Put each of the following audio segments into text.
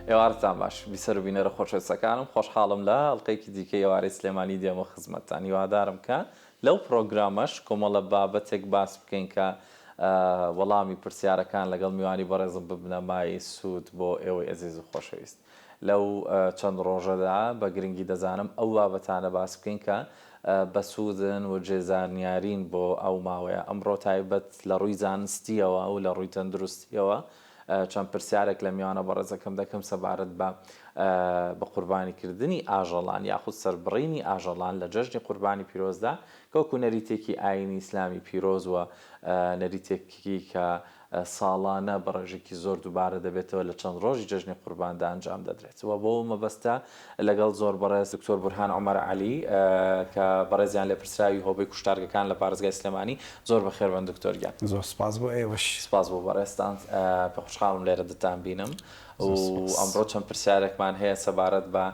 ئێوارەتان باش بیسەر و بینەرە خۆشەویستەکانم، خۆشحاڵم لە ئەڵقەیەکی دیکەی ئێوارەی سلێمانی دێمە خزمەتتان، هیوادارم کە لەو پڕۆگرامەش کۆمەڵە بابەتێک باس بکەین کە وەڵامی پرسیارەکان لەگەڵ میوانی بەڕێزم ببنە مایەی سوود بۆ ئێوەی ئەزیز و خۆشەویست. لەو چەند ڕۆژەدا بە گرنگی دەزانم ئەو بابەتانە باس بکەین کە بەسوودن و جێ زانیارین بۆ ئەو ماوەیە. ئەمڕۆ تایبەت لە ڕووی زانستییەوە و لە ڕووی تەندروستییەوە چەند پرسیارێک لە میوانە بەڕێزەکەم دەکەم سەبارەت بە بە قوربانیکردنی ئاژەڵان یاخود سەربڕینی ئاژەڵان لە جەژنی قوربانی پیرۆزدا کە وەکو نەریتێکی ئایینی ئیسلامی پیرۆز و نەریتێکی کە ساڵانە بە ڕێژەکی زۆر دووبارە دەبێتەوە لە چەند ڕۆژی جەژنی قورباندا ئەنجام دەدرێت و بەو مەبەستە لەگەڵ زۆر بەڕێز دکتۆر بورهان عومەر عەلی کە بەڕێزیان لێپرسراوی هۆبەی کوشتارگەکان لە پارێزگای سلێمانی زۆر بەخێربن دکتۆر گیان. زۆر سوپاس بۆ ئێوەش. سوپاس بۆ بەڕێزتان پێ خۆشحاڵم لێرە دەتان بینم و ئەمڕۆ چەند پرسیارێکمان هەیە سەبارەت بە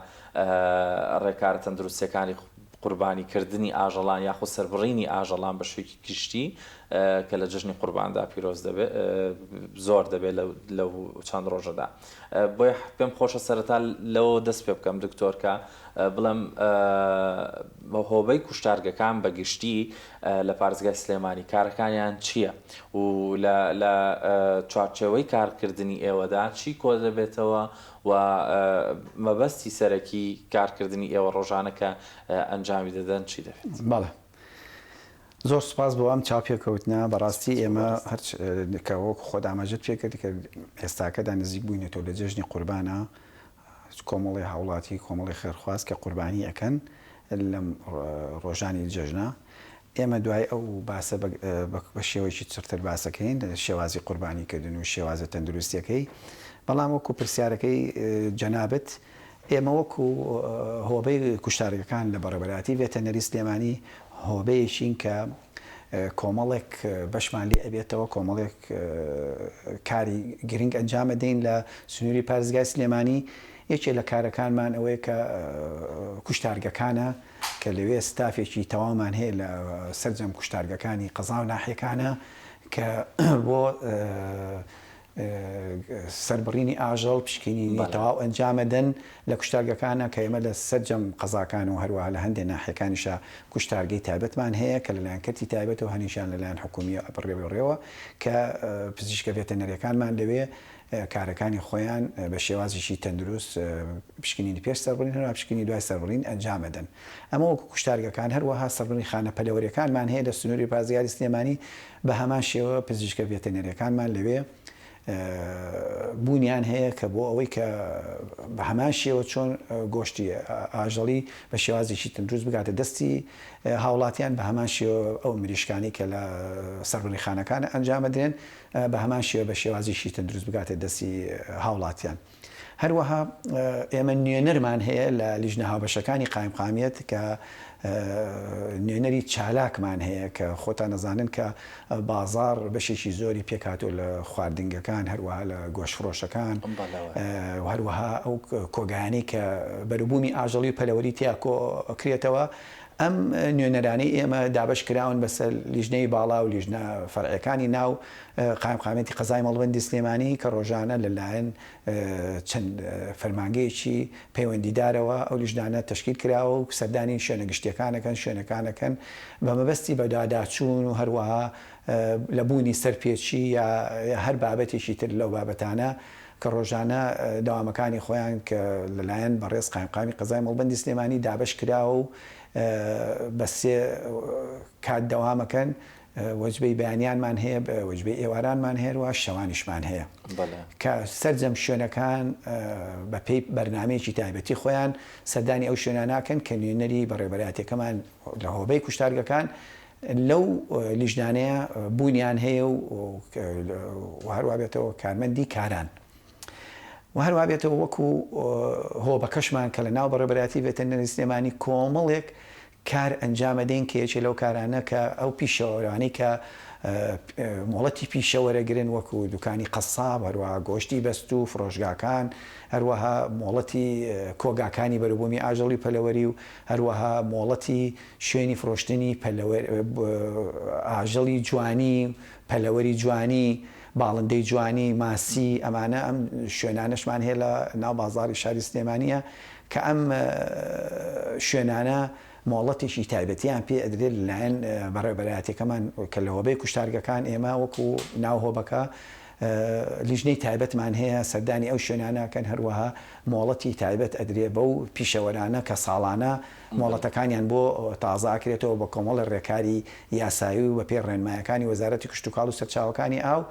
ڕێکارە تەندروستیەکانی قوربانی کردنی ئاژەڵان یاخود سەربڕینی ئاژەڵان بە شێوەیەکی گشتی کە لە جەژنی قورباندا پیرۆز دەبێت زۆر دەبێت لەو چەند ڕۆژەدا. بۆیە پێم خۆشە سەرەتا لەوەوە دەست پێ بکەم دکتۆر کە بڵێم هۆبەی کوشتارگەکان بە گشتی لە پارێزگای سلێمانی کارەکانیان چییە و لە چوارچێوەی کارکردنی ئێوەدا چی کۆ دەبێتەوە و مەبەستی سەرەکی کارکردنی ئێوە ڕۆژانە کە ئەنجامی دەدەن چی دەبێت؟ بەڵێ زۆر سوپاس بۆ ئەم چاوپێکەوتنە، بەڕاستی ئێمە هەر کە وەکو خۆت ئاماژەت پێکرد کە ئێستاکەدا نزیک بووینەتەوە لە جەژنی قوربانە، کۆمەڵی هاوڵاتی کۆمەڵی خێرخواز کە قوربانی ئەکەن لەم ڕۆژانی جەژنە، ئێمە دوای ئەو باسە بە شێوەیەکی چڕتر باسەکەین شێوازی قوربانی کردن و شێوازە تەندروستیەکەی، بەڵام وەکو پرسیارەکەی جەنابت ئێمە وەکو هۆبەی کوشتارگەکان لە بەڕێوەبەرایەتی ڤێتەرنەری سلێمانی هۆبەیەکین کە کۆمەڵێک بەشمان لێ ئەبێتەوە، کۆمەڵێک کاری گرنگ ئەنجام ئەدەین لە سنووری پارێزگای سلێمانی. یەکێ لە کارەکانمان ئەوەیە کە کوشتارگەکانە کە لەوێ ستافێکی تەواومان هەیە لە سەرجەم کوشتارگەکانی قەزا و ناحیەکانە کە بۆ سەربڕینی ئاژەڵ، پشکنینی تەواو ئەنجامەدەن لە کوشتارگەکانا کە ئێمە لە سەرجەم قەزاکان و هەروەها لە هەندێ ناحیەکانیشا کوشتارگەی تایبەتمان هەیە کە لەلایەن کەرتی تایبەتەوە هەنیشیان لەلایەن حکومییە بەڕێوەبرێوە کە پزیشکە ڤێتەنەریەکانمان لەوێ کارەکانی خۆیان بە شێوازێکی تەندروست پشکنینی پێش سەربڕین هەروەها پشکنینی دوای سەربڕین ئەنجامەدەن. ئەمە وەکو کوشتارگەکان، هەروەها سەربڕینی خانە پەلەوەریەکانمان هەیە لە سنووری پارێزگاری سلێمانی بە هەمان شێوە پزیشکە ڤێتەنەریەکانمان لەوێ بوونیان هەیە کە بۆ ئەوەی کە بە هەمان شێوە چۆن گۆشتی ئاژەڵی بە شێوازێکی تەندروست بگاتە دەستی هاوڵاتیان بە هەمان شێوە ئەو مریشکانەی کە لە سەربڕینخانەکان ئەنجامەدرێن بە هەمان شێوە بە شێوازێکی تەندروست بگاتە دەستی هاوڵاتیان. هەروەها ئێمە نوێنەرمان هەیە لە لیژنە هاوبەشەکانی قایمقامیەت کە نوێنەری چالاکمان هەیە کە خۆتان ئەزانن کە بازاڕ بەشێکی زۆری پێکهاتووە لە خواردنگەکان هەروەها لە گۆشتفرۆشەکان و هەروەها ئەو کۆگایانەی کە بەروبوومی ئاژەڵی و پەلەوەری تیا کۆکرێتەوە ئەم نوێنەرانەی ئێمە دابەش کراون بەسەر لیژنەی باڵا و لیژنە فەرعیەکانی ناو قایمقامیەتی قەزای مەڵبەندی سلێمانی کە ڕۆژانە لەلایەن چەند فەرمانگەیەکی پەیوەندیدارەوە ئەو لیژنانە تەشکیل کراوە و سەردانی شوێنە گشتیەکان ئەکەن شوێنەکان ئەکەن بە مەبەستی بەدواداچوون و هەروەها لە بوونی سەرپێچی یا هەر بابەتێکی تر لەو بابەتانە کە ڕۆژانە دەوامەکانی خۆیان کە لەلایەن بەڕێز قایمقامی قەزای مەڵبەندی سلێمانی دابەش کراوە و بە سێ کات دەوامەکەن وەجبەی بەیانیانمان هەیە، وەجبەی ئێوارانمان هەیە و شەوانیشمان هەیە کە سەرجەم شوێنەکان بە پێی بەرنامەیەکی تایبەتی خۆیان سەردانی ئەو شوێنانە ئەکەن کە نوێنەری بەڕێوەبەرایەتیەکەمان لە هۆبەی کوشتارگەکان لەو لیژنانەیە بوونیان هەیە و هەروا بێتەوە کارمەندی کاران و هەروا بێتەوە وەکو هۆبەکەشمان کە لە ناو بەڕێوەبەرایەتی ڤێتەرنەری سلێمانی کۆمەڵێک کار ئەنجامەدەین کە یەکێ لەو کارانە کە ئەو پیشەوەرانەی کە مۆڵەتی پیشە وەرەگرن وەکو دوکانی قەساب هەروەها گۆشتی بەستوو فرۆشگاکان هەروەها مۆڵەتی کۆگاکانی بەروبوومی ئاژەڵی پەلەوەری و هەروەها مۆڵەتی شوێنی فرۆشتنی پەلەوەر ئاژەڵی جوانی پەلەوەری جوانی. باڵندەی جوانی، ماسی، ئەمانە ئەم شوێنانەشمان هەیە لە ناو بازاڕی شاری سلێمانییە کە ئەم شوێنانە مۆڵەتێکی تایبەتیان پێ ئەدرێت لەلایەن بەڕێوەبەرایەتیەکەمان کە لە هۆبەی کوشتارگەکان ئێمە وەکو ناو هۆبەکە لیژنەی تایبەتمان هەیە سەردانی ئەو شوێنانە ئەکەن هەروەها مۆڵەتی تایبەت ئەدرێ بەو پیشەوەرانە کە ساڵانە مۆڵەتەکانیان بۆ تازە ئەکرێتەوە بە کۆمەڵێ ڕێکاری یاسایی و بەپێی ڕێنمایەکانی وەزارەتی کشتوکاڵ و سەرچاوەکانی ئاو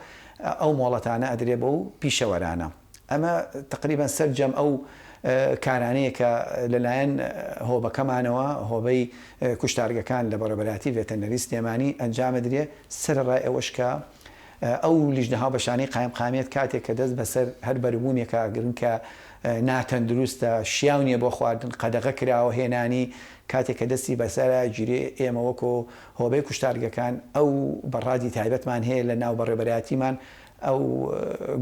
ئەو مۆڵەتانە ئەدرێ بەو پیشەوەرانە. ئەمە تەقریبەن سەرجەم ئەو کارانەیە کە لەلایەن هۆبەکەمانەوە، هۆبەی کوشتارگەکان لە بەڕێوەبەرایەتی ڤێتەرنەری سلێمانی ئەنجامەدرێ، سەرەڕای ئەوەش کە ئەو لیژنە هاوبەشانەی قایمقامیەت کاتێک کە دەست بەسەر هەر بەروبوومێکا ئەگرن کە ناتەندروستە، شیاو نییە بۆ خواردن، قەدەغە کراوە هێنانی، کاتێک کە دەستی بەسەرا گیرێ ئێمە وەکۆ هۆبەی کوشتارگەکان ئەو بەڕادی تایبەتمان هەیە لە ناو بەڕێوەبەرایەتیمان ئەو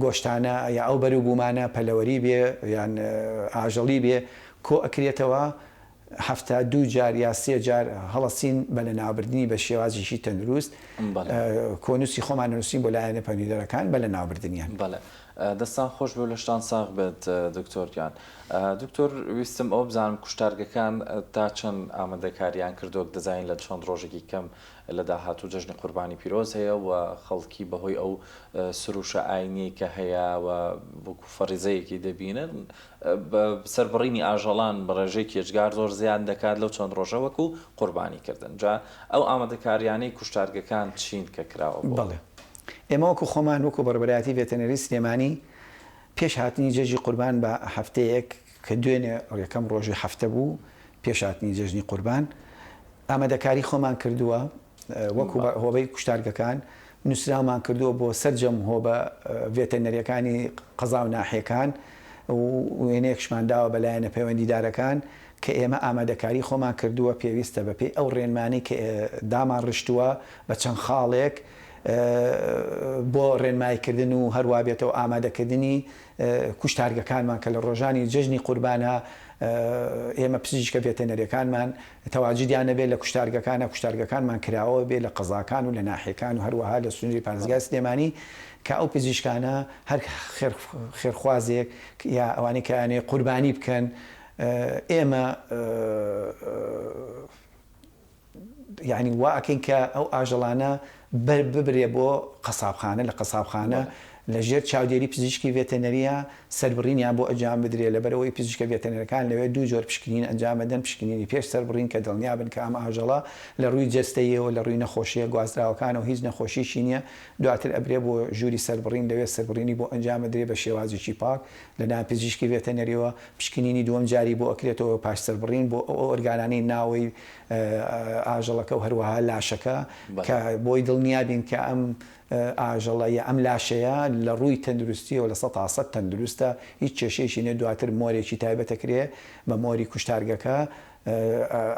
گۆشتانە یا ئەو بەروبوومانە پەلەوەری بێ یان ئاژەڵی بێ کۆ ئەکرێتەوە هەفتە دوو جار یا سێ جار هەڵەسین بە لەناوبردنی بە شێوازێکی تەندروست کۆنووسی خۆمان ئەنووسین بۆ لایەنە پەیوەندیدارەکان بە لەناوبردنیان. بەڵێ دەستان خۆش بێ و لەشتان ساغ بێت دکتۆر گیان. دکتۆر ویستم ئەوە بزانم کوشتارگەکان تا چەند ئامادەکاریان کردووە دەزانین لە چەند ڕۆژێکی کەم لە داهاتوو جەژنی قوربانی پیرۆز هەیە و خەڵکی بەهۆی ئەو سروشە ئاینیەی کە هەیە و وەکو فەریزەیەکی دەبینن سەربڕینی ئاژەڵان بە ڕێژەیەکی ئێجگار زۆر زیاد دەکات لەو چەند ڕۆژە وەکو قوربانی کردن جا ئەو ئامادەکاریانەی کوشتارگەکان چین کە کراوە بۆ؟ بەڵێ ئێمە وەکو خۆمان وەکو بەڕێوەبەرایەتی ڤێتەرنەری سلێمانی پێش هاتنی جەژی قوربان بە هەفتەیەک کە دوێنێ یەکەم ڕۆژی هەفتە بوو پێش هاتنی جەژنی قوربان ئامادەکاری خۆمان کردووە وەکو هۆبەی کوشتارگەکان نووسراومان کردووە بۆ سەرجەم هۆبە ڤێتەرنەریەکانی قەزا و ناحیەکان و وێنەیەکشمان داوە بە لایەنە پەیوەندیدارەکان کە ئێمە ئامادەکاری خۆمان کردووە پێویستە بەپێی ئەو ڕێنمانەی کە دامان ڕشتووە بە چەند خاڵێک بۆ ڕێنماییکردن و هەروا بێتەوە ئامادەکردنی کوشتارگەکانمان کە لە ڕۆژانی جەژنی قوربانە ئێمە پزیشکە ڤێتەرنەریەکانمان تەواجودیان نەبێت لە کوشتارگەکانا، کوشتارگەکانمان کراوە بێت لە قەزاکان و لە ناحیەکان و هەروەها لە سنوری پارێزگای سلێمانی کە ئەو پزیشکانە هەر خێرخوازێک یا ئەوانەی کە ئەیانەوێت قوربانی بکەن ئێمە یانی وا ئەکەین کە ئەو ئاژەڵانە بەر ببرێ بۆ قەسابخانە، لە قەسابخانە لە ژێر چاودێری پزیشکی ڤێتەنەرییا سەربڕینیان بۆ ئەنجام بدرێ، لەبەرئەوەی پزیشکە ڤێتەنەرەکان لەوێ دوو جۆر پشکنین ئەنجام ئەدەن، پشکنینی پێش سەربڕین کە دڵنیا بن کە ئەم ئاژەڵە لە ڕووی جەستەییەوە لە ڕووی نەخۆشییە گوازراوەکانەوە هیچ نەخۆشیی نییە، دواتر ئەبرێ بۆ ژووری سەربڕین لەوێ سەربڕینی بۆ ئەنجام ئەدرێ بە شێوازێکی پاک لەلایەن پزیشکی ڤێتەنەریەوە، پشکنینی دووەم جاری بۆ ئەکرێتەوە پاش سەربڕین بۆ ئەو ئۆرگانانەی ناوەی ئاژەڵەکە و هەروەها لاشەکە کە بۆی دڵنیا بین کە ئەم ئاژەڵە یا ئەم لاشەیە لە ڕووی تەندروستیەوە 100% تەندروستە هیچ کێشەیەکی نیە دواتر مۆرێکی تایبەت ئەکرێ بە مۆری کوشتارگەکە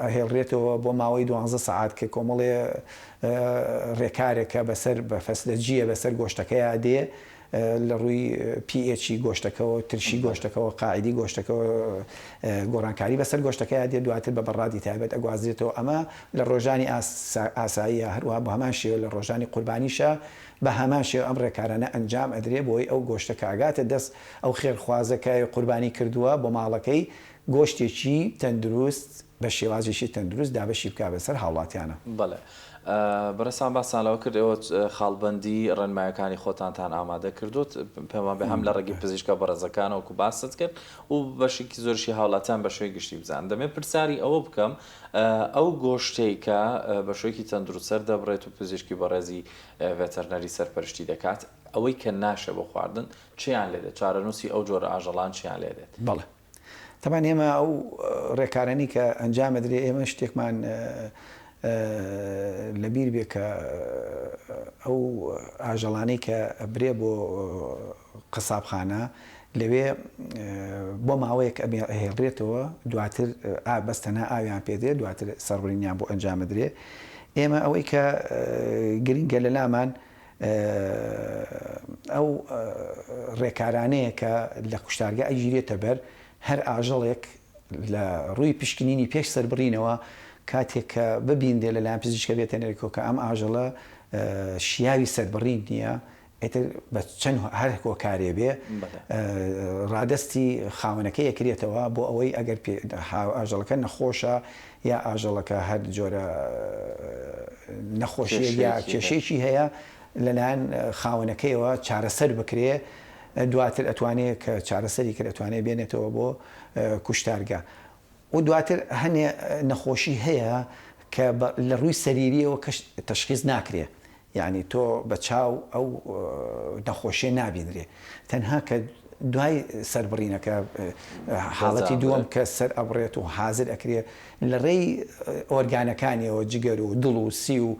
ئەهێڵرێتەوە بۆ ماوەی دوانزە سەعات کە کۆمەڵێ ڕێکارێکە بەسەر بە فەسلەجیە بەسەر گۆشتەکەیا دێ لە ڕووی pH ی گۆشتەکەوە، ترشی گۆشتەکەوە، قاعیدی گۆشتەکەوە گۆڕانکاری بەسەر گۆشتەکەیا دێت، دواتر بە بەڕادی تایبەت ئەگوازرێتەوە، ئەمە لە ڕۆژانی ئاساییە، هەروەها بە هەمان شێوە لە ڕۆژانی قوربانیشا بە هەمان شێوە ئەم ڕێکارانە ئەنجام ئەدرێ بۆی ئەو گۆشتە کە ئەگاتە دەست ئەو خێرخوازە کە قوربانی کردووە بۆ ماڵەکەی گۆشتێکی تەندروست بە شێوازێکی تەندروست دابەشی بکا بەسەر هاوڵاتیانا. بەڵێ بەڕێزتان باستان لەوە کرد ئێوە خاڵبەندی ڕێنمایەکانی خۆتانتان ئامادە کردووە پێم وابێ هەم لە ڕێگەی پزیشکە بەڕێزەکانەوە وەکو باست کرد و بەشێکی زۆرشی هاوڵاتیان بە شێوەی گشتی بزانن دەمەوێت پرسیاری ئەوە بکەم ئەو گۆشتەی کە بە شێوەیەکی تەندروست سەردەبڕێت و پزیشکی بەڕێزی ڤێتەرنەری سەرپەرشتی دەکات ئەوەی کە ناشێ بۆ خواردن چیان لێدێت چارەنووسی ئەو جۆرە ئاژەڵان چیان لێدێت؟ بەڵێ تەبعەن ئێمە ئەو ڕێکارانەی کە ئەنجام ئەدرێ ئێمە شتێکمان لەبیر بێ کە ئەو ئاژەڵانەی کە ئەبرێ بۆ قەسابخانە لەوێ بۆ ماوەیەک ئەهێڵرێتەوە دواتر بەس تەنها ئاویان پێ دێ دواتر سەربڕینیان بۆ ئەنجام ئەدرێ ئێمە ئەوەی کە گرنگە لەلامان ئەو ڕێکارانەیە کە لە کوشتارگە ئەگیرێتە بەر، هەر ئاژەڵێک لە ڕووی پشکنینی پێش سەربڕینەوە کاتێک کە ببینرێ لەلایەن پزیشکە ڤێتەرنەریکەوە کە ئەم ئاژەڵە شیاوی سەربڕین نییە. ئیتر بە چەند هەر هۆکارێ بێ ڕادەستی خاوەنەکەی ئەکرێتەوە بۆ ئەوەی ئەگەر ئاژەڵەکە نەخۆشە یا ئاژەڵەکە هەر جۆرە نەخۆشیەک یا کێشەیەکی هەیە لەلایەن خاوەنەکەیەوە چارەسەر بکرێ دواتر ئەتوانێ کە چارەسەری کرد ئەتوانێ بێنێتەوە بۆ کوشتارگە و دواتر هەنێ نەخۆشی هەیە کە لە ڕووی سەریریەوە کەش تەشخیس ناکرێ یانی تۆ بە چاو ئەو نەخۆشیە نابینرێ تەنها کە دوای سەربڕینەکە حاڵەتی دووەم کە سەر ئەبڕێت و حازر ئەکرێ لە ڕێی ئۆرگانەکانیەوە جگەر و دڵ و سی و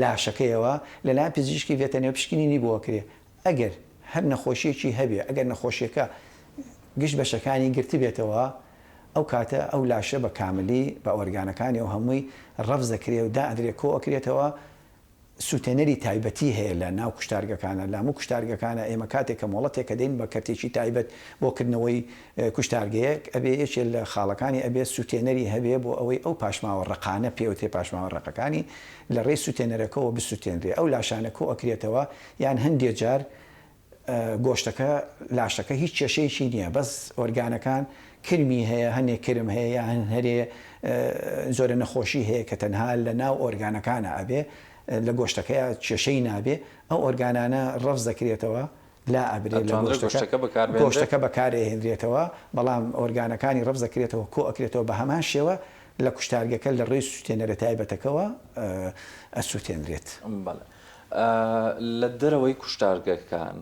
لاشەکەیەوە لەلایەن پزیشکی ڤێتەنێ پشکنینی بۆ ئەکرێ ئەگەر هەر نەخۆشیەکی هەبێ ئەگەر نەخۆشیەکە گشت بەشەکانی گرتبێتەوە ئەو کاتە ئەو لاشە بە کاملی بە ئۆرگانەکانیەوە هەمووی ڕەفز ئەکرێ و دائەدرێ کۆ ئەکرێتەوە سوتێنەری تایبەتی هەیە لە ناو کوشتارگەکانا، لە هەموو کوشتارگەکانا ئێمە کاتێک کە مۆڵەتێک ئەدەین بە کەرتێکی تایبەت بۆ کردنەوەی کوشتارگەیەک ئەبێ یەکێ لە خاڵەکانی ئەبێ سوتێنەری هەبێ بۆ ئەوەی ئەو پاشماوە ڕەقانە پێوترێ پاشماوە ڕەقەکانی لە ڕێی سوتێنەرەکەوە بسوتێنرێ ئەو لاشانە کۆ ئەکرێتەوە یان هەندێ جار گۆشتەکە لاشەکە هیچ کێشەیەکی نییە بەس ئۆرگانەکان کرمی هەیە هەنێ کرم هەیە یان هەرێ زۆرە نەخۆشی هەیە کە تەنها لە ناو ئۆرگانەکانە ئەبێ لە گۆشتەکەیا کێشەی نابێ ئەو ئۆرگانانە ڕەفز دەکرێتەوە لا ئەبرێ لە گۆشتەکە گۆشتەکە بەکارئەهێنرێتەوە بەڵام ئۆرگانەکانی ڕەفز دەکرێتەوە کۆ ئەکرێتەوە بە هەمان شێوە لە کوشتارگەکە لە ڕێی سوتێنەرە تایبەتەکەوە ئەسوتێنرێت. بەڵێ. لە دەرەوەی کوشتارگەکان،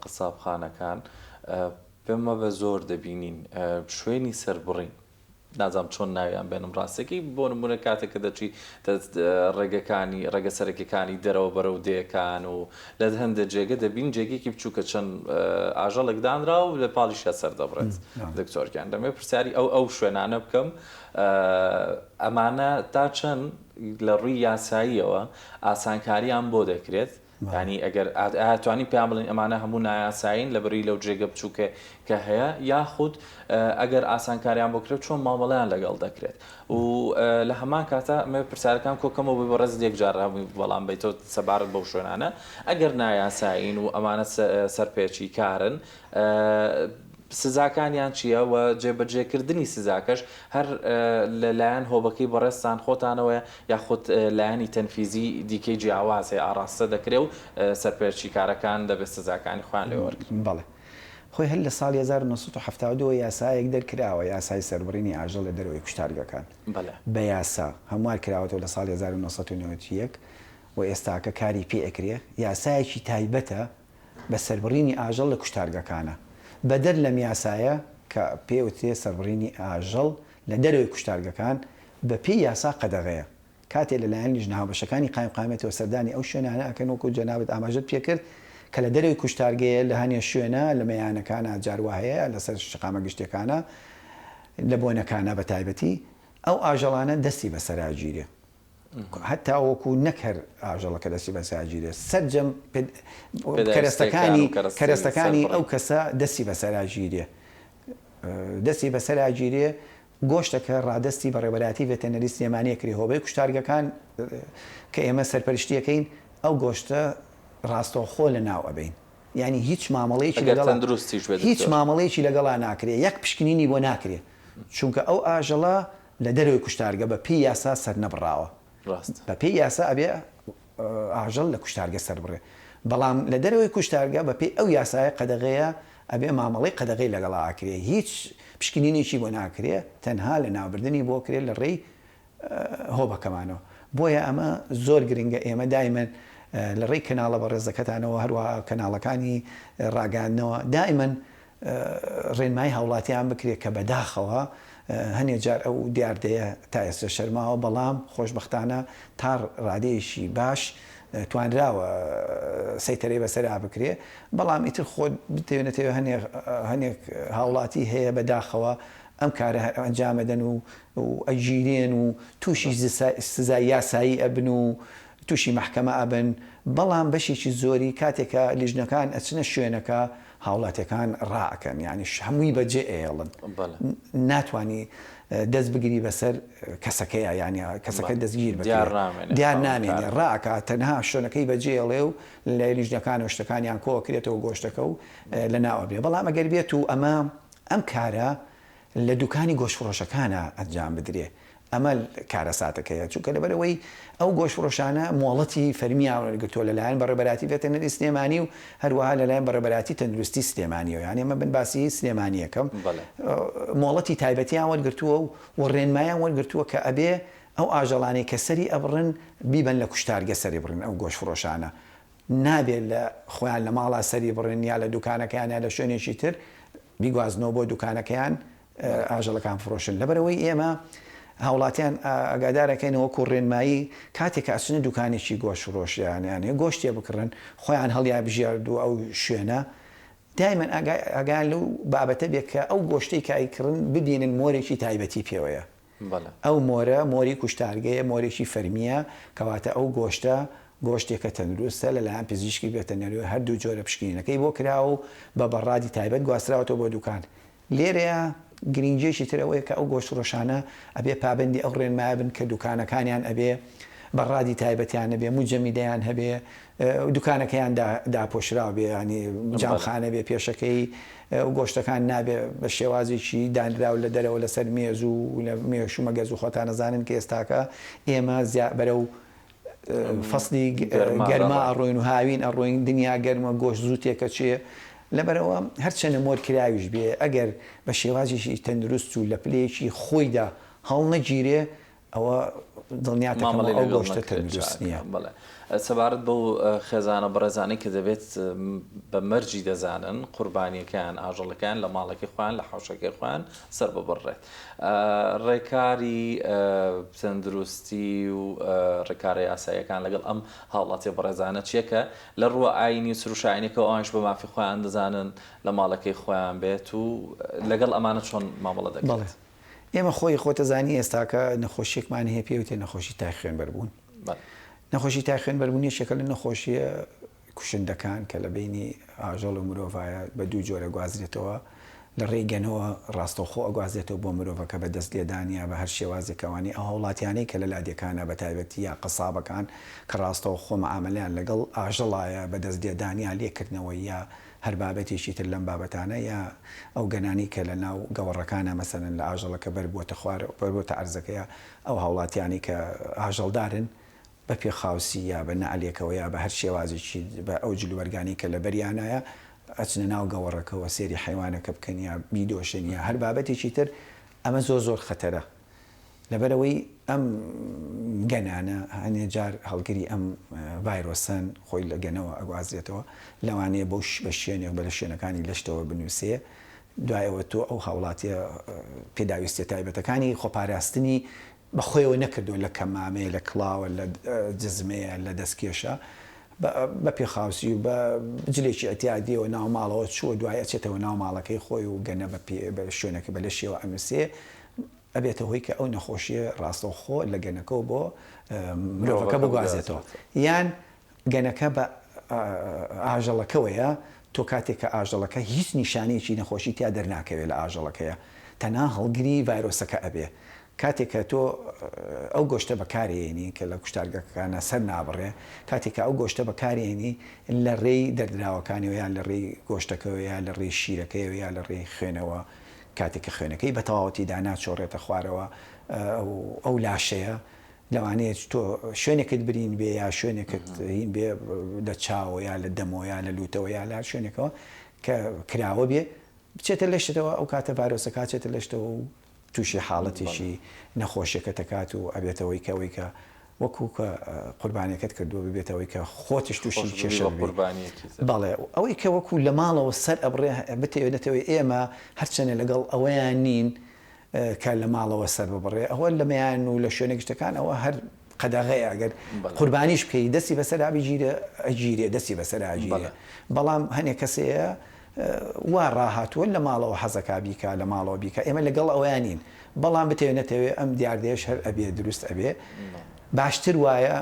قەسابخانەکان، پێم وابێ زۆر دەبینین شوێنی سەربڕین، نازانم چۆن ناویان بێنم ڕاستەکەی، بۆ نموونە کاتێک کە دەچی ڕێگەکانی ڕێگە سەرەکیەکانی دەرەوە بەرەو دێکان و لە هەندێ جێگە دەبین جێگەیەکی بچووکە چەند ئاژەڵێک دانراوە و لە پاڵیشیا سەر دەبڕێت. دکتۆر گیان دەمەوێت پرسیاری ئەو ئەو شوێنانە بکەم ئەمانە تا چەند لە ڕووی یاساییەوە ئاسانکاریان بۆ دەکرێت یانی ئەگەر ئایا توانین پێیان بڵێین ئەمانە هەموو نایاسایین لە بەری لەو جێگە بچووکە کە هەیە یاخود ئەگەر ئاسانکاریان بۆ کرێت چۆن مامەڵەیان لەگەڵ دەکرێت و لە هەمان کاتە ئەمەوێ پرسیارەکان کۆکەمەوە بۆی بەڕێزت یەکجار هەمووی وەڵام بەیتەوە سەبارەت بەو شوێنانە ئەگەر نایاسایین و ئەمانە سەرپێچی کارن سزاکانیان چییە و جێبەجێکردنی سزاکەش هەر لە لایەن هۆبەکەی بەڕێزتان خۆتانەوەیە یاخود لایەنی تەنفیزی دیکەی جیاواز هەیە ئاڕاستە دەکرێ و سەرپێچیکارەکان دەبێت سزاکانی خۆیان لێ وەرگرن؟ بەڵێ. خۆی هەر لە ساڵی 1972 ەوە یاسایەک دەرکراوە، یاسای سەربڕینی ئاژەڵ لە دەرەوەی کوشتارگەکان. بە یاسا هەموار کراوەتەوە لە ساڵی 1991 و ئێستاکە کاری پێ ئەکرێ. یاسایەکی تایبەتە بە سەربڕینی ئاژەڵ لە کوشتارگەکانە. بەدەر لەم یاسایە کە پێ وترێ سەربڕینی ئاژەڵ لە دەرەوەی کوشتارگەکان بە پێی یاسا قەدەغەیە. کاتێ لە لایەن لیژنە هاوبەشەکانی قایمقامیەتەوە سەردانی ئەو شوێنانە ئەکەن وەکو جەنابت ئاماژەت پێ کرد کە لە دەرەوەی کوشتارگەیە لە هەنێ شوێنە لە مەیانەکانا جار وا هەیە لەسەر شەقامە گشتیەکانا لە بۆنەکانا بە تایبەتی ئەو ئاژەڵانە دەستی بەسەرا گیرێ. هەتاوەکو نەک هەر ئاژەڵەکە دەستی بەسەرا گیرێت، سەرجەم کەرەستەکانی کەرەستەکانی ئەو کەسە دەستی بەسەرا گیرێ دەستی بەسەرا گیرێ گۆشتەکە ڕادەستی بەڕێوەبەرایەتی ڤێتەنەری سلێمانی ئەکرێ هۆبەی کوشتارگەکان کە ئێمە سەرپەرشتیەکەین ئەو گۆشتە ڕاستەوخۆ لە ناو ئەبەین یانی هیچ مامەڵەیەکی لەگەڵ هیچ مامەڵەیەکی لەگەڵا ناکرێ یەک پشکنینی بۆ ناکرێ چونکە ئەو ئاژەڵە لە دەرەوەی کوشتارگە بە پێی یاسا سەرنەبڕاوە. ڕاستە. بە پێی یاسا ئەبێ ئاژەڵ لە کوشتارگە سەربڕێ. بەڵام لە دەرەوەی کوشتارگە بە پێی ئەو یاسایە قەدەغەیە ئەبێ مامەڵەی قەدەغەی لەگەڵا ئەکرێ. هیچ پشکنینێکی بۆ ناکرێ تەنها لەناوبردنی بۆ کرێ لە ڕێی هۆبەکەمانەوە. بۆیە ئەمە زۆر گرنگە ئێمە دایمەن لە ڕێی کەناڵە بەڕێزەکەتانەوە هەروەها کەناڵەکانی ڕاگەیاندنەوە دایمەن ڕێنمایی هاوڵاتیان بکرێت کە بەداخەوە هەنێ جار ئەو دیاردەیە تا ئێستا شەرماوە بەڵام خۆشبەختانە تا ڕادەیەکی باش توانراوە سەیتەرەی بەسەرا بکرێ بەڵام ئیتر خۆت بتەوێ نەتەوێ هەنێ هەنێک هاوڵاتی هەیە بەداخەوە ئەم کارە هەر ئەنجامەدەن و ئەگیرێن و تووشی سزای یاسایی ئەبن و تووشی مەحکەمە ئەبن بەڵام بەشێکی زۆری کاتێک کە لیژنەکان ئەچنە شوێنەکە. هاوڵاتیەکان ڕائەکەن یانی هەمووی بەجێ ئەیەڵن ناتوانی دەست بگری بەسەر کەسەکەیا یانی کەسەکە دەستگیر بکرێ دیار نامێنێ ڕائەکا تەنها شوێنەکەی بەجێ ئەڵێ و لە لیژنەکان و شتەکانیان کۆ ئەکرێتەوە گۆشتەکە و لەناو ئەبرێ بەڵام ئەگەر بێت و ئەمە ئەم کارە لە دوکانی گۆشتفرۆشەکانا ئەنجام بدرێ ئەمە کارەساتەکەیە، چونکە لەبەرئەوەی ئەو گۆشتفرۆشانە مۆڵەتی فەرمییان وەرگرتووە لەلایەن بەڕێوەبەرایەتی ڤێتەرنەری سلێمانی و هەروەها لەلایەن بەڕێوەبەرایەتی تەندروستی سلێمانیەوە، یانی ئەمە من باسی سلێمانییەکەم، مۆڵەتی تایبەتیان وەرگرتووە و ڕێنمایان وەرگرتووە کە ئەبێ ئەو ئاژەڵانەی کە سەری ئەبڕن بیبەن لە کوشتارگە سەری بڕن ئەو گۆشتفرۆشانە نابێت لە خۆیان لە ماڵا سەری بڕن یا لە دوکانەکەیان یا لە شوێنێکی تر بیگوازنەوە بۆ دوکانەکەیان ئاژەڵەکان فرۆشن لەبەرئەوەی ئێمە هاوڵاتیان ئاگادارەکەین وەکو ڕێنمایی کاتێک کە ئەچنە دوکانێکی گۆشت فرۆشیان یان گۆشتێ بکڕن خۆیان هەڵیا بژاردووە ئەو شوێنە دایمەن ئاگایان لەو بابەتە بێت کە ئەو گۆشتەی کە ئەیکڕن ببینن مۆرێکی تایبەتی پێوەیە ئەو مۆرە مۆری کوشتارگەیە مۆرێکی فەرمییە کەواتە ئەو گۆشتە گۆشتێکە تەندروستە لەلایەن پزیشکی ڤێتەرنەریەوە هەردوو جۆرە پشکنینەکەی بۆ کراوە و بە بەڕادی تایبەت گواستراوەتەوە بۆ دوکان لێرەیا گرینگیەکی تر ئەوەیە کە ئەو گۆشتفرۆشانە ئەبێ پابەندی ئەو ڕێنمایە بن کە دوکانەکانیان ئەبێ بەڕادی تایبەتیان هەبێ، موجەمیدەیان هەبێ، دوکانەکەیان داپۆشراو بێ یانی جامخانە بێ پێشەکەی و گۆشتەکان نابێ بە شێوازێکی دانراو لە دەرەوە لەسەر مێز و لە مێش و مەگەز و خۆتان ئەزانن کە ئێستاکە ئێمە زیا بەرەو فەسڵی گەرما ئەڕۆین و هاوین ئەڕۆین دنیا گەرمە گۆشت زوو تێکەچێ لەبەرئەوە هەرچەنە مۆر کراویش بێ ئەگەر بە شێوازێکی تەندروست و لە پلەیەکی خۆیدا هەڵنەگیرێ ئەوە دڵنیاتەکەمەوە مامەڵەی ئەو لەگەڵ گۆشتە نەکرێت تەندروست چاکە نییە. بەڵێ سەبارەت بەو خێزانە بەڕێزانەی کە دەبێت بە مەرجی دەزانن قوربانیەکەیان ئاژەڵەکەیان لە ماڵەکەی خۆیان لە حەوشەکەی خۆیان سەر ببڕرێت ڕێکاری تەندروستی و ڕێکارە یاساییەکان لەگەڵ ئەم هاوڵاتیە بەڕێزانە چیە کە لە ڕووە ئاینی و سروشاینەکەەوە ئەوانیش بە مافی خۆیان دەزانن لە ماڵەکەی خۆیان بێت و لەگەڵ ئەمانە چۆن مامەڵە بەڵێ دەکرێت؟ ئێمە خۆی خۆتەزانی ئێستاکە نەخۆشیەکمان هەیە پێی وتێ نەخۆشی تای خوێنبەربوون. نەخۆشی تای خوێنبەربوون یەکێکە لە نەخۆشیە کوشندەکان کە لە بەینی ئاژەڵ و مرۆڤایە بە دوو جۆر ئەگوازرێتەوە، لە ڕێی گەنەوە ڕاستەوخۆ ئەگوازرێتەوە بۆ مرۆڤەکە بە دەست لێدان یا بە هەر شێوازێک ئەوانەی ئەو هاوڵاتیانەی کە لە لادێکانە بە تایبەتی یا قەسابەکان کە ڕاستەوخۆ مەعامەلەیان لەگەڵ ئاژەڵایە بە دەست لێدان یا لێکردنەوەی یا هەر بابەتێکی تر لەم بابەتانە یا ئەو گەنانەی کە لە ناو گەوەڕەکانە مەسەلەن لە ئاژەڵەکە بەربووەتە خوارەوە بەربووەتە عەرزەکە یا ئەو هاوڵاتیانەی کە ئاژەڵدارن بە پێخاوسی یا بە نەعلێکەوە یا بە هەر شێوازێکی بە ئەو جلوبەرگانەی کە لەبەریانایە ئەچنە ناو گەوەڕەکەوە سێری حەیوانەکە بکەن یا بیدۆشن یا هەر بابەتێکی تر ئەمە زۆر زۆر خەتەرە لەبەرئەوەی ئەم گەنانە هەنێ جار هەڵگری ئەم ڤایرۆسەن خۆی لە گەنەوە ئەگوازرێتەوە لەوانەیە بەو بە شوێنێک بە لە شوێنەکانی لەشتەوە بنووسێ دوای ئەوە تۆ ئەو هاوڵاتیە پێداویستیە تایبەتەکانی خۆپاراستنی بە خۆیەوە نەکردووە لە کەمامەیە، لە کڵاوە، لە جزمەیە، لە دەستکێشە، بە پێخاوسی و بە جلێکی ئیعتیادییەوە ناو ماڵەوە چووە، دوای ئەچێتەوە ناو ماڵەکەی خۆی و گەنە بە پێ بە شوێنەکە بە لەشیەوە ئەنووسێ، ئەبێتە هۆی کە ئەو نەخۆشییە ڕاستەوخۆ لە گەنەکەوە بۆ مرۆڤەکە بگوازێتەوە. یان گەنەکە بە ئاژەڵەکەوەیە، تۆ کاتێک کە ئاژەڵەکە هیچ نیشانەیەکی نەخۆشی تیا دەرناکەوێ لە ئاژەڵەکەیە تەنها هەڵگری ڤایرۆسەکە ئەبێ، کاتێک کە تۆ ئەو گۆشتە بەکارێنی کە لە کوشتارگەکانە سەر نابڕێ، کاتێک کە ئەو گۆشتە بەکارێنی لە ڕێی دەردراوەکانیەوە یا لە ڕێی گۆشتەکەوە یا لە ڕێی شیرەکەیەوە یا لە ڕێی خوێنەوە کاتێک کە خوێنەکەی بە تەواوەتی داناچۆڕێتە خوارەوە ئەو لاشەیە لەوانەیە تۆ شوێنێکت برین بێ یا شوێنێکت هین بێ لە چاوە یا لە دەمەوە یا لە لوتەوە یا لە شوێنێکەوە کە کراوە بێ بچێتە لەشتەوە ئەو کاتە ڤایرۆسەکە چێتە لەشتەوە و تووشی حاڵەتێکی نەخۆشیەکە تەکات و ئەبێتەوەی کە ئەوەی کە وەکو کە قوربانیەکەت کردووە ببێتەوەی کە خۆتش تووشی کێشە بەڵێ ئەوەی کە وەکو لە ماڵەوە سەر ئەبڕێ بتەوێ نەتەوێ ئێمە هەرچەنە لەگەڵ ئەوەیان نین کە لە ماڵەوە سەر ببڕێ ئەوە لە مەیان و لە شوێنە گشتەکان ئەوە هەر قەدەغەیە ئەگەر قوربانیش بکەی دەستی بەسەرا بگیرێ ئەگیرێ دەستی بەسەرا ئەگیرێ بەڵام هەنێ کەسەیە وا ڕاهاتووە لە ماڵەوە حەزەکا بیکا لە ماڵەوە بیکا ئێمە لەگەڵ ئەوەیان نین بەڵام بتەوێ نەتەوێ ئەم دیاردەیەش هەر ئەبێ دروست ئەبێ باشتر وایە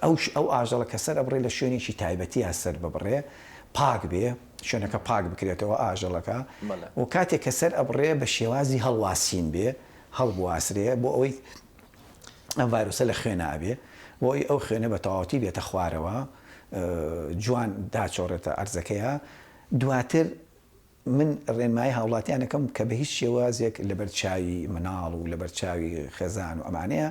ئەو ئەو ئاژەڵە کە سەر ئەبڕێ لە شوێنێکی تایبەتییا سەر ببڕێ پاک بێ. شوێنەکە پاک بکرێتەوە ئاژەڵەکە و کاتێک کە سەر ئەبڕێ بە شێوازی هەڵواسین بێ هەڵبواسرێ بۆ ئەوەی ئەم ڤایرۆسە لە خوێنا ئەبێ بۆ ئەوەی ئەو خوێنە بە تەواوەتی بێتە خوارەوە جوان داچۆڕێتە ئەرزەکەیا دواتر من ڕێنمایی هاوڵاتیان ئەکەم کە بە هیچ شێوازێک لەبەر چاوی مناڵ و لەبەر چاوی خێزان و ئەمانەیە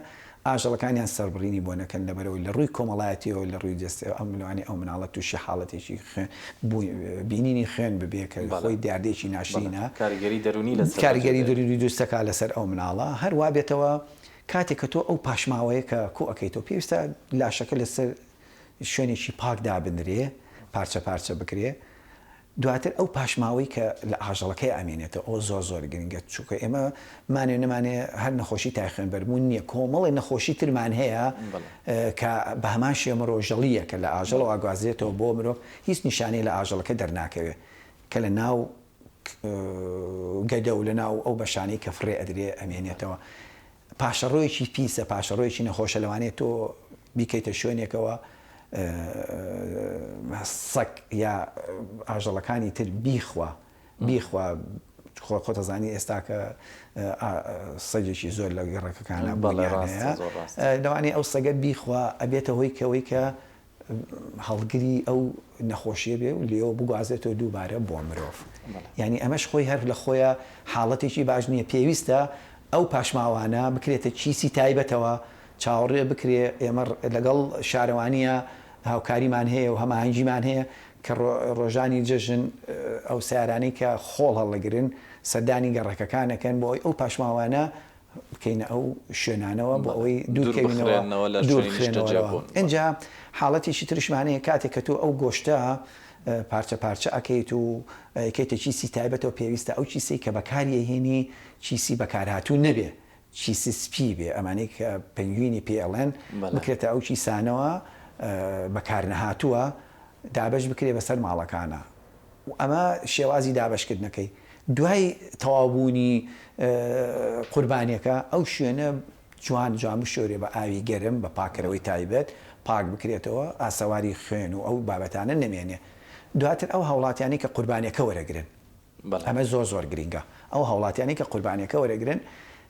ئاژەڵەکانیان سەربڕینی بۆ نەکەن لەبەرئەوەی لە ڕووی کۆمەڵایەتیەوە لە ڕووی جەستەیەوە ئەم لەوانەیە ئەو مناڵە تووشی حاڵەتێکی خوێن بینینی خوێن ببێ کە خۆی دیاردەیەکی ناشرینە کاریگەری دەروونی لەسەر کاریگەری دەروونی دروست دەکات لەسەر ئەو مناڵە هەر وا بێتەوە کاتێک کە تۆ ئەو پاشماوەیە کە کۆ ئەکەیتەوە پێویستە لاشەکە لەسەر شوێنێکی پاک دابنرێ پارچە پارچە بکرێ دواتر ئەو پاشماوەی کە لە ئاژەڵەکەی ئەمێنێتەوە ئەوە زۆر زۆر گرنگە چونکە ئێمە مانێ نەمانێ هەر نەخۆشی تای خوێنبەربوون نییە کۆمەڵێ نەخۆشی ترمان هەیە کە بە هەمان شێوە مرۆژەڵییە کە لە ئاژەڵەوە ئەگوازرێتەوە بۆ مرۆڤ هیچ نیشانەی لە ئاژەڵەکە دەرناکەوێ کە لە ناو گەدە و لە ناو ئەو بەشانەی کە فڕێ ئەدرێ ئەمێنێتەوە. پاشەڕۆیەکی پیسە، پاشەڕۆیەکی نەخۆشە، لەوانەیە تۆ بیکەیتە شوێنێکەوە سەگ یا ئاژەڵەکانی تر بیخوا بیخوا خۆ خۆتەزانی ئێستاکە سەگێکی زۆر لە گەڕەکەکانە بوونیان هەیە لەوانەیە ئەو سەگە بیخوا ئەبێتە هۆی کەوەی کە هەڵگری ئەو نەخۆشیە بێ و لێوە بگوازێتەوە دووبارە بۆ مرۆڤ یانی ئەمەش خۆی هەر لە خۆیە حاڵەتێکی باش نییە پێویستە ئەو پاشماوانە بکرێتە کیسی تایبەتەوە چاوەڕێ بکرێ ئێمە لەگەڵ شارەوانیە هاوکاریمان هەیە و هەماهەنگیمان هەیە کە ڕۆژانی جەژن ئەو سیارانەی کە خۆڵ هەڵەگرن سەردانی گەڕەکەکان ئەکەن بۆ ئەوەی ئەو پاشماوانە بکەینە ئەو شوێنانەوە بۆ ئەوەی دوور کەوینەوە دوور بخرێنەوە ئینجا حاڵەتێکی ترشمان هەیە کاتێک کە تۆ ئەو گۆشتە پارچە پارچە ئەکەیت و ئەیکەیتە کیسی تایبەتەوە پێویستە ئەو کیسەی کە بەکاری ئەهێنی کیسی بەکارهاتوو نەبێ کیسی سپی بێ ئەمانەی کە پەنگوینی پێ ئەڵێن بکرێتە ئەو کیسانەوە بەکارنەهاتووە دابەش بکرێ بەسەر ماڵەکانە و ئەمە شێوازی دابەشکردنەکەی دوای تەواوبوونی قوربانیەکە ئەو شوێنە جوان جوان بشۆرێ بە ئاوی گەرم بە پاککەرەوەی تایبەت پاک بکرێتەوە ئاسەواری خوێن و ئەو بابەتانە نەمێنێ دواتر ئەو هاوڵاتیانەی کە قوربانیەکە وەرەگرن ئەمە زۆر زۆر گرینگە ئەو هاوڵاتیانەی کە قوربانیەکە وەرەگرن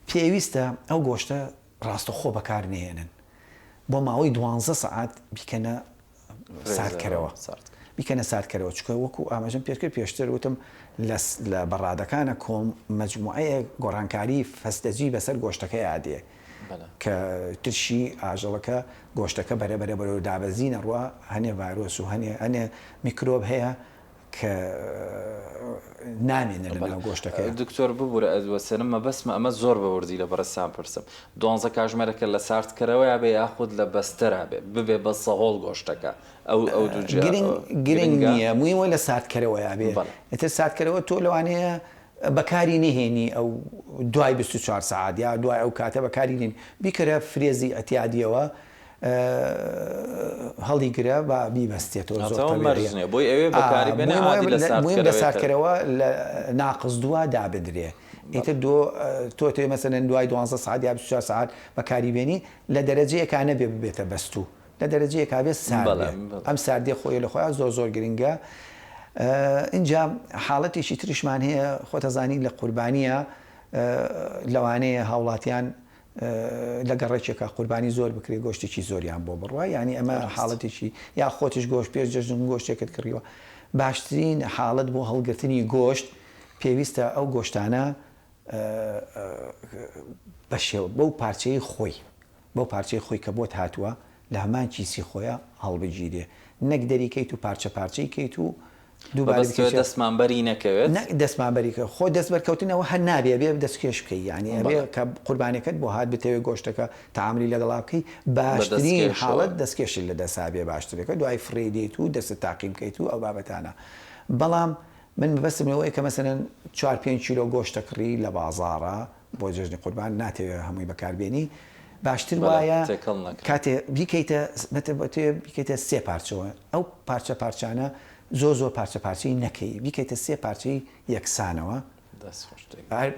پێویستە ئەو گۆشتە ڕاستەوخۆ بەکار نەهێنن بۆ ماوەی دوانزە سەعات بیکەنە ساردکەرەوە بیکەنە ساردکەرەوە چونکە وەکو ئاماژەم پێکرد پێشتر وتم لە لە بەڕادەکانە کۆم مەجموعەیەک گۆڕانکاری فەستەجی بەسەر گۆشتەکەیا دێ کە ترشی ئاژەڵەکە گۆشتەکە بەرە بەرە بەرەو دابەزین ئەڕوا هەنێ ڤایرۆس و هەنێ هەنێ میکرۆب هەیە کە نامێنێ لە ناو گۆشتەکەیا. دکتۆر ببورە ئەتوەسێنم مەبەستمە ئەمە زۆر بە وردی لە بەڕێزتان پرسم دوانزە کاژمێرەکە لە ساردکەرەوەیا بێ یاخود لە بەستەرا بێ ببێ بە سەهۆڵ گۆشتەکە ئەو ئەو دوو جیا گرنگ گرنگ گرنگە؟ نییە مویم وە لە ساردکەرەوەیا بێ بەڵێ. ئیتر ساردکەرەوە تۆ لەوانەیە بەکاری نەهێنی ئەو دوای 24 سەعات یا دوای ئەو کاتە بەکاری نێنی بیکەرە فرێزی ئیعتیادیەوە هەڵیگرە با بیبەستێتەوە زۆر ئەوە مەرج نیە بۆی ئەوێ بەکاری بێنێ عادی لە ساردکەرەوەی لە ساردکەرەوە لە ناقص دووە دابدرێ ئیتر دۆ تۆ تێ مەسەلەن دوای دوانزە سەعات یا 24 سەعات بەکاری بێنی لە دەرەجەیەکا نەبێ ببێتە بەستوو لە دەرەجەیەکا بێ سارد بێ ئەم ساردیە خۆی لە خۆیا زۆر زۆر گرنگە ئینجا حاڵەتێکی تریشمان هەیە خۆتەزانی لە قوربانیە لەوانەیە هاوڵاتیان لە گەڕەکێکا قوربانی زۆر بکرێ گۆشتێکی زۆریان بۆ بڕوا یانی ئەمە حاڵەتێکی یا خۆتیش گۆشت پێش جەژن گۆشتێکت کڕیوە باشترین حاڵەت بۆ هەڵگرتنی گۆشت پێویستە ئەو گۆشتانە بە شێوە بەو پارچەی خۆی بەو پارچەی خۆی کە بۆت هاتووە لە هەمان کیسی خۆیا هەڵبگیرێ نەک دەریکەیت و پارچە پارچەی کەیت و دووبارە مەبەست تۆیە دەستمان بەری نەکەوێت؟ نەک دەستمان بەری کەوێت خۆ دەست بەرکەوتنەوە هەر نابێ ئەبێ دەستکێش بکەی یانی ئەبێ کە قوربانیەکەت بۆ هات بتەوێ گۆشتەکە تەعامولی لەگەڵا بکەی باشترین حاڵەت دەستکێشت لە دەسا بێ باشترەکە دوای فڕێی دێیت و دەستت تاقیم بکەیت و ئەو بابەتانە بەڵام من مەبەستم لەوەیە کە مەسەلەن چوار پێنج کیلۆ گۆشت دەکڕی لە بازاڕا بۆ جەژنی قوربان ناتەوێ هەمووی بەکار بێنی باشتر وایە کاتێ بیکەیتە بیکەیتە سێ پارچەوە ئەو پارچە پارچانە زۆر زۆر پارچە پارچەی نەکەی بیکەیتە سێ پارچەی یەکسانەوە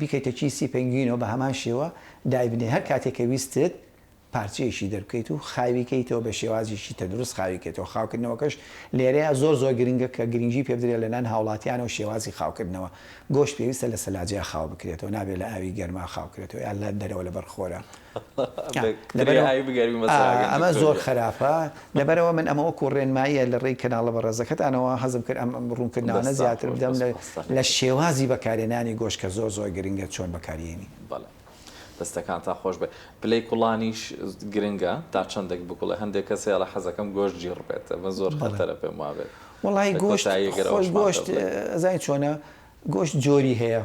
بیکەیتە کیسی پەنگینەوە بە هەمان شێوە دایبنێ هەر کاتێک کە ویستت. پارچەیەکی دەربکەیت و خاوی کەیتەوە بە شێوازێکی تەندروست خاوی کەیتەوە، خاوکردنەوەکەش لێرەیا زۆر زۆر گرنگە کە گرنگی پێ بدرێت لەلایەن هاوڵاتیانەوە شێوازی خاوکردنەوە گۆشت پێویستە لە سەلاجەیا خاو بکرێتەوە نابێت لە ئاوی گەرما خاو کرێتەوە یا لە دەرەوە لەبەر خۆرا ئەمە زۆر خراپە لەبەرئەوە من ئەمە وەکو ڕێنماییە لە ڕێی کەناڵە بەڕێزەکەتانەوە حەزم کرد ئەم ڕوونکردنەوانە زیاتر بدەم لە شێوازی بەکارهێنانی گۆشت کە زۆر زۆر گرنگە چۆن بەکاریێنی. دەستەکانتان خۆش بێت پلەی کوڵانیش گرنگە تا چەندێک بکوڵێ هەندێک کەس هەیە ئەڵێ حەزەکەم گۆشت جیڕ بێت ئەمە زۆر خەتەرە پێم وابێت وەڵی گۆشت خۆش گۆشت ئەزانی چۆنە گۆشت جۆری هەیە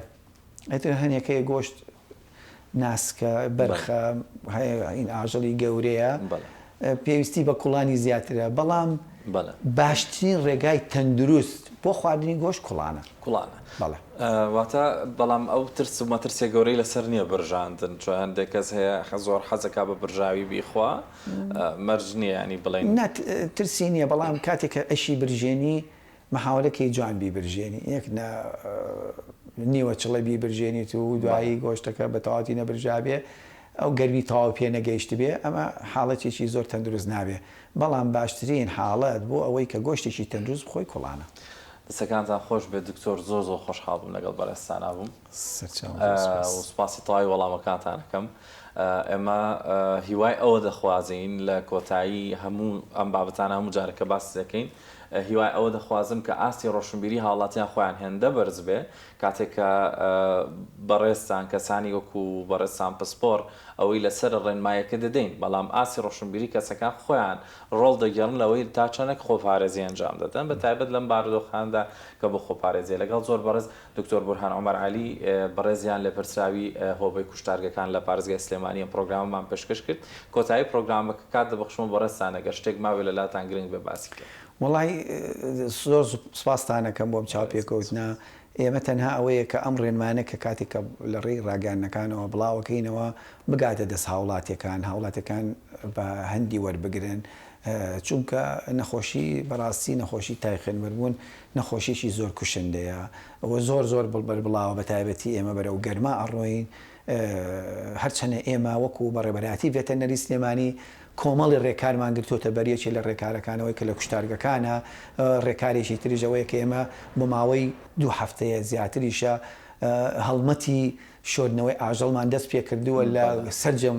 ئەتر هەنێک هەیە گۆشت ناسکە بەرخە هەیە این ئاژەڵی گەورەیە پێویستی بە کوڵانی زیاترە بەڵام باشترین ڕێگای تەندروست بۆ خواردنی گۆشت کوڵانە. کوڵانە بەڵێ. واتە بەڵام ئەو ترس و مەترسیە گەورەی لەسەر نیە برژاندن چۆن هەندێک کەس هەیە زۆر حەزەکا بە برژاوی بیخوا مەرج نیە یانی بڵێین. نا ترسی نیە بەڵام کاتێک کە ئەشی برژێنی مەحاولە کەی جوان بیبرژێنی یەک نا نیوە چڵە بیبرژێنیت و دوایی گۆشتەکە بە تەواوەتی نەبرژابێ ئەو گەرمی تەواو پێ نەگەیشتبێ ئەمە حاڵەتێکی زۆر تەندروست نابێ بەڵام باشترین حاڵەت بۆ ئەوەی کە گۆشتێکی تەندروست بخۆی کوڵانە. دەستەکانتان خۆش بێت دکتۆر زۆر زۆر خۆشحاڵ بووم لەگەڵ بەڕێزتانا بووم سەرچاوم زۆر سوپاس. و سوپاسی تەواوی وەڵامەکانتان ئەکەم ئێمە هیوای ئەوە دەخوازین لە کۆتایی هەموو ئەم بابەتانە هەموو جارێک کە باسی دەکەین هیوای ئەوە دەخوازم کە ئاستی ڕۆشنبیری هاوڵاتیان خۆیان هێندە بەرز بێ کاتێک کە بەڕێزتان کەسانی وەکو بەڕێزتان پسپۆڕ ئەوەی لەسەرە ڕێنمایەکە دەدەین بەڵام ئاستی ڕۆشنبیری کەسەکان خۆیان ڕۆڵ دەگێڕن لەوەی تا چەندێک خۆپارێزی ئەنجام دەدەن بە تایبەت لەم بارودۆخانەدا کە بۆ خۆپارێزیە لەگەڵ زۆر بەڕێز دکتۆر بورهان عومەر عەلی بەڕێزیان لێپرسراوی هۆبەی کوشتارگەکان لە پارێزگای سلێمانی ئەم پرۆگرامەمان پێشکەش کرد کۆتایی پرۆگرامەکە کات دەبەخشمەوە بەڕێزتان ئەگەر شتێک مابێ لە لاتان گرنگ بێ باسی کەن. وەڵای زۆر سوپاستان ئەکەم بۆ ئەم چاوپێکەوتنە، ئێمە تەنها ئەوەیە کە ئەم ڕێنمانە کە کاتێک کە لە ڕێی ڕاگەیاندنەکانەوە بڵاوەکەینەوە بگاتە دەست هاوڵاتیەکان، هاوڵاتیەکان بە هەندی وەربگرن، چونکە نەخۆشی بەڕاستی نەخۆشی تای خوێنبەربوون نەخۆشیەکی زۆر کوشندەیە و زۆر زۆر بەربڵاوە بەتایبەتی ئێمە بەرەو گەرما ئەڕۆین هەرچەنە ئێمە وەکو بەڕێبەرایەتی ڤێتەرنەری سلێمانی کۆمەڵی ڕێکارمان گرتۆتە بەر یەکێ لە ڕێکارەکان ئەوەی کە لە کوشتارگەکانە ڕێکارێکی تریش ئەوەیە کە ئێمە بۆ ماوەی دوو هەفتەیە زیاتریشە هەڵمەتی شۆردنەوەی ئاژەڵمان دەست پێکردووە لە سەرجەم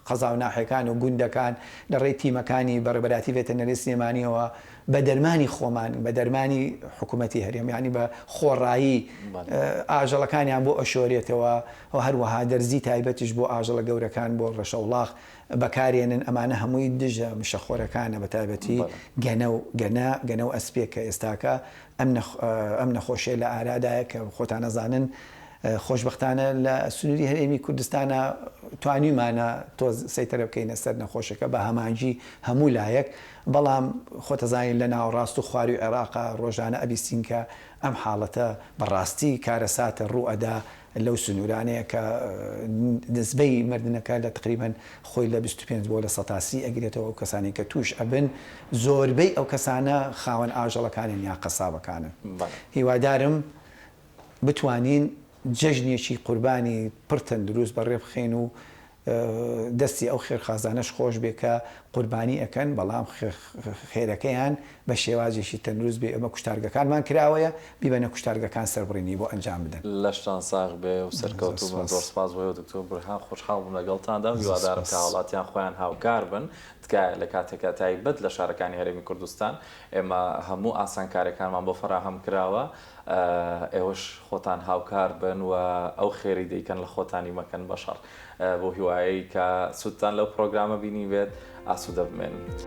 قەزا و ناحیەکان و گوندەکان لە ڕێی تیمەکانی بەڕێبەرایەتی ڤێتەرنەری سلێمانیەوە بە دەرمانی خۆمان بە دەرمانی حکوومەتی هەرێم یانی بە خۆڕایی ئاژەڵەکانیان بۆ ئەشۆرێتەوە و هەروەها دەرزی تایبەتیش بۆ ئاژەڵە گەورەکان بۆ ڕەشەوڵاخ بەکارێنن ئەمانە هەمووی دژە مشەخۆرەکانە بە تایبەتی گەنە و گەنە گەنە و ئەسپێ کە ئێستاکە ئەم ئەم نەخۆشیە لە ئارادایە کە خۆتان ئەزانن خۆشبەختانە لە سنووری هەرێمی کوردستانا توانیومانە تۆز سەیتەرە بکەینە سەر نەخۆشەکە بە هەماهەنگی هەموو لایەک بەڵام خۆتەزانین لە ناوەڕاست و خواروی عێراقا ڕۆژانە ئەبیستین کە ئەم حاڵەتە بە ڕاستی کارەساتە ڕوو ئەدا لەو سنوورانەیە کە نسبەی مردنەکە لە تقریبەن خۆی لە 25 بۆ 30% ئەگرێتەوە ئەو کەسانەی کە تووش ئەبن زۆربەی ئەو کەسانە خاوەن ئاژەڵەکانن یا قەسابەکانن هیوادارم بتوانین جەژنێکی قوربانی پڕ تەندروست بەڕێ بخەین و دەستی ئەو خێرخوازانەش خۆش بێ کە قوربانی ئەکەن بەڵام خێرەکەیان بە شێوازێکی تەندروست بێ ئێمە کوشتارگەکانمان کراوەیە بیبەنە کوشتارگەکان سەربڕینی بۆ ئەنجام بدەن. لەشتان ساغ بێ و سەرکەوتوو بن. زۆر سوپاس بۆ ئێوە دکتۆر بورهان خۆشحاڵ بووم لەگەڵتاندا و هیوادارم کە هاوڵاتیان خۆیان هاوکار بن تکایە لە کاتێکا تایبەت لە شارەکانی هەرێمی کوردستان ئێمە هەموو ئاسانکاریەکانمان بۆ فەراهەم کراوە ئێوەش خۆتان هاوکار بن و ئەو خێرەی دەیکەن لە خۆتانی مەکەن بە شەڕ. بەو هیوایەی کە سوودتان لەو پڕۆگرامە بینیبێت، ئاسوودە بمێنن.